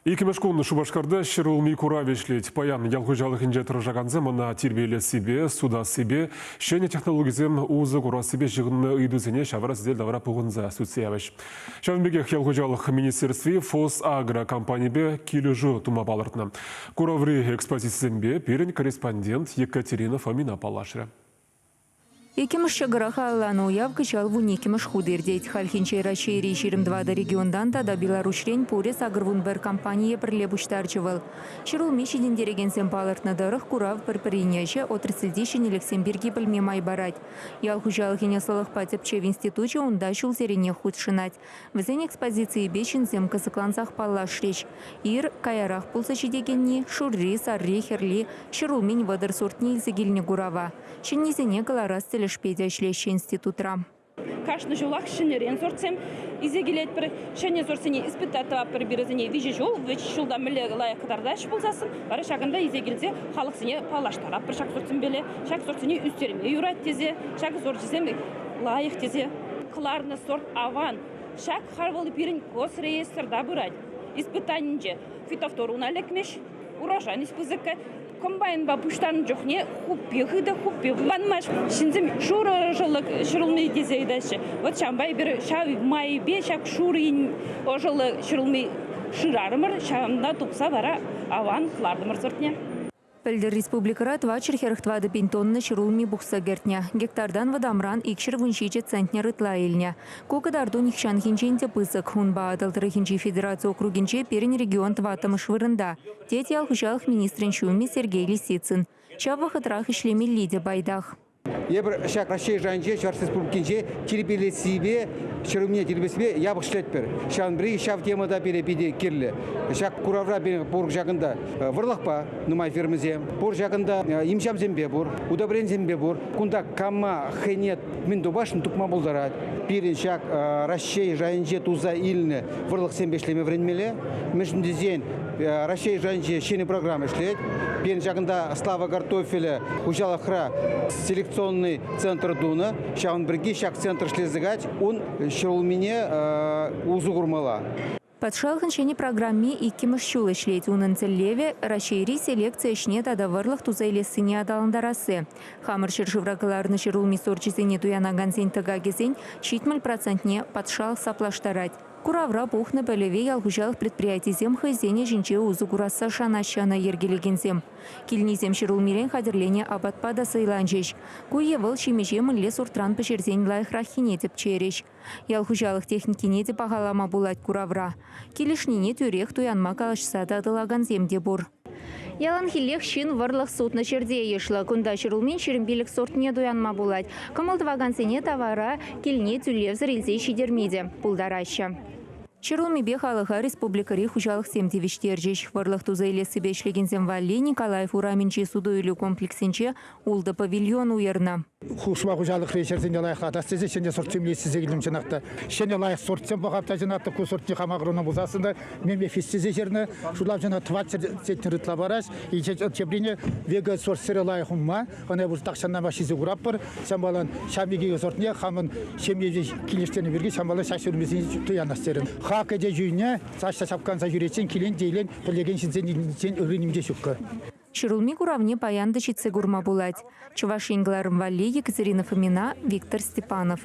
Иккӗмӗш кун Шупашкарта ҫӗрулми куравӗ ӗҫлет. Паян ял хуҫалӑхӗнче тӑрӑшакансем ӑна тирпейлессипе, сутассипе, ҫӗнӗ технологисем усӑ курассипе ҫыхӑннӑ ыйтусене ҫавра сӗтел тавра пухӑнса сӳтсе явӗҫ. Ҫавӑн пекех ял хуҫалӑх министерстви ФосАгро компанипе килӗшӳ тума палӑртнӑ. Кураври экспозицисемпе пирӗн корреспондент Екатерина Фомина паллашрӗ. Иккӗмӗш ҫӑкӑра халалланӑ уяв кӑҫал вуниккӗмӗш хут иртет. Хальхинче Раҫҫейри 24 регионтан тата Беларуҫрен пурӗ 81 компание пӗрле пуҫтарчӗ вӑл. Ҫӗрулми ҫитӗнтерекенсем палӑртнӑ тӑрӑх, курав пӗр-пӗрин ӗҫӗ отрасльти ҫӗнӗлӗхсем пирки пӗлме май парать. Ял хуҫалӑхӗн ӑслӑлӑхпа тӗпчев институчӗ унта ҫулсеренех хутшӑнать. Вӗсен экспозицийӗпе ҫынсем кӑсӑклансах паллашрӗҫ. Ир, каярах пулса ҫитекенни, шурри, сарри, хӗрли, ҫӗрулмин 30 сортне илсе килнӗ курава. Ҫӗннисене кӑларас тӗлӗшпе те ӗҫлеҫҫӗ институтра. Кашни ҫулах ҫӗнӗрен сортсем илсе килетпӗр. Ҫӗнӗ сортсене испытать тӑватпӑр пирӗсене виҫӗ ҫул. Виҫӗ ҫулта мӗнле лайӑх кӑтартаҫҫӗ пулсассӑн, вара ҫакӑнта илсе килсе халӑхсене паллаштаратпӑр ҫак сортсемпеле. Ҫак сортсене ӳстерме юрать тесе, ҫак сорчӗсем лайӑх тесе. Кӑларнӑ сорт аван. Ҫак халь вӑл пирӗн госреестрта пырать. Испытанинче фитофтор уна лекмест, урожайность пысӑккӑ. Комбайнпа пуҫтарнӑ чухне хуппи хытӑ, хуппи ванмасть. Ҫынсем шурӑ ӑшӑллӑ ҫӗрулми тесе ыйтаҫҫӗ. Вот ҫавӑнпа эпир ҫав майӗпе ҫак шурӑ ӑшӑллӑ ҫӗрулми шырарӑмӑр, ҫавӑнта тупса вара аван кӑлартӑмӑр сортне. Пӗлтӗр республикӑра 444 пин тонна ҫӗрулми пухса кӗртнӗ. Гектартан вӑтамран 217 центнер ытла илнӗ. Ку кӑтарту нихҫанхинчен те пысӑк. Унпа Атӑл тӑрӑхӗнчи федераци округӗнче пирӗн регион тӑваттӑмӗш вырӑнта, тет ял хуҫалӑх министрӗн ҫумӗ Сергей Лисицын. Ҫав вӑхӑтрах ӗҫлемелли те пайтах. Эпир ҫак Раҫҫей шайӗнче Чӑваш Республикинче тирпейлессипе, ҫӗрулмине тирпейлессипе япӑх ӗҫлетпӗр. Ҫавӑн пирки ҫав тема та пире питӗ кирлӗ. Ҫак куравра пирӗн пур ҫакӑнта вӑрлӑхпа нумай фирмӑсем, пур ҫакӑнта имҫамсемпе пур, удобренисемпе пур. Кунта кама хӑйне мӗн тупасшӑн тупма пултарать. Пирӗн ҫак Раҫҫей шайӗнче туса илнӗ вӑрлӑхсемпе ӗҫлеме вӗренмелле. Мӗншӗн тесен Раҫҫей шайӗнче ҫӗнӗ программа ӗҫлет. Пирӗн ҫакӑнта «Слава картофеля» хуҫалӑхра селекционный центр тунӑ. Ҫавӑн пирки ҫак центр ӗҫлесе каять, ун ҫӗрулмине усӑ курмалла. Патшалӑхӑн ҫӗнӗ программи иккӗмӗш ҫул ӗҫлет. Унӑн тӗллевӗ – Раҫҫейри селекци ӗҫне тата вӑрлӑх туса илессине аталантарасси. Хамӑр ҫӗршывра кӑларнӑ ҫӗрулми сорчӗсене туянакансен тӑкакӗсен 70 процентне патшалӑх саплаштарать. Куравра пухнӑ пӗлӗве ял хуҫалӑх предприятийӗсем хӑйсен ӗҫӗнче усӑ курасса шанаҫҫӗ ӑна йӗркелекенсем. Килнисем ҫӗрулмирен хатӗрленӗ апатпа та сӑйланчӗҫ. Ку е вӑл ҫимӗҫе мӗнле сортран пӗҫерсен лайӑхраххине тӗпчерӗҫ. Ял хуҫалӑх техникине те пахалама пулать куравра. Килӗшнине тӳрех туянма калаҫса татӑлакансем те пур. Яланхиллех ҫын вӑрлӑх сутнӑ ҫӗрте йышлӑ. Кунта ҫӗрулмин 25 сортне туянма пулать. Кӑмӑл тӑвакансене тавара килне тӳлевсӗр илсе ҫитерме те пултараҫҫӗ. Ҫӗрулмипе халӑха республикӑри хуҫалӑхсем тивӗҫтерчӗҫ. Вӑрлӑх туса илессипе ӗҫлекенсем валли Николаев урамӗнчи суту-илӳ комплексӗнче ултӑ павильон уйӑрнӑ. Хушма хуҫалӑхри ҫӗрсене лайӑхлатас тесе ҫӗнӗ сортсем илсе килтӗм чӑнах та. Ҫӗнӗ лайӑх сортсем пӑхап та чӑнах та ку сортне хам агроном пулсассӑн та мемефис тесе ҫырнӑ. Шутлав чӑнах тӑватҫӗр центнер ытла парать. Теприне вега сорт сӗре лайӑх умма. Ӑна эпир тахҫантанпах ҫисе куратпӑр. Ҫавӑнпалан ҫав икӗ сортне хамӑн ҫемьепе килӗштернӗ пирки ҫавӑнпала ҫак ҫырмисене туянас терӗм. Хакӗ те йӳнӗ, таҫта ҫапканса ҫӳреччен килен те илен пӗлекен ҫынсен ырри нимте ҫуккӑ. Ҫӗрулми куравне паян та ҫитсе курма пулать. Чӑваш Ен кӑларӑм валли Екатерина Фомина, Виктор Степанов.